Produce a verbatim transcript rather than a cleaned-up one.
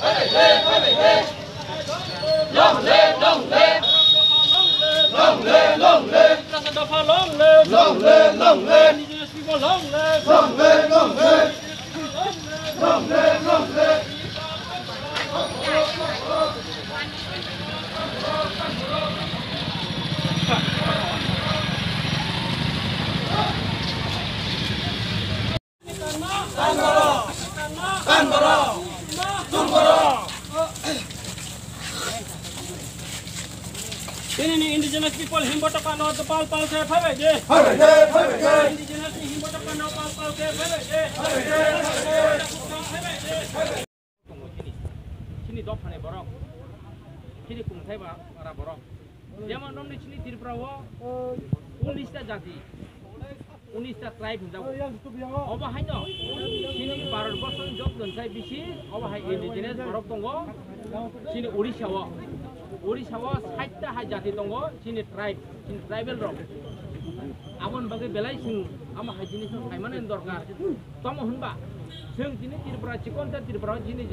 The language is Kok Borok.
Long live, long live. Long live, long live. Long live, long live. Indigenous people, long live. Long live, long live. Long live, long live. Chini ni indigenous people himbo tapa no pal pal khe phai bai de. Phai bai de, phai bai de. Indigenous ni himbo tapa no pal pal khe phai bai de. Phai bai de, phai bai de. Chini dophani borok, chini kungthai ba para borok. Jemon nongni chini Tripura o unis ta jati, unis ta tribe hinjago. Obo haino chini Bharat borso ni jotoni sai bisi obo hai indigenous borok tongo. Chini Odisha o, Odisha o sait ta hai jati tongo, chini tribe, chini tribal rok. Aboni bagwi belai chwng amo hai jinis no saimani dorkar. Tamo hwnba chwng tini Tripura chikon ta Tripura o chini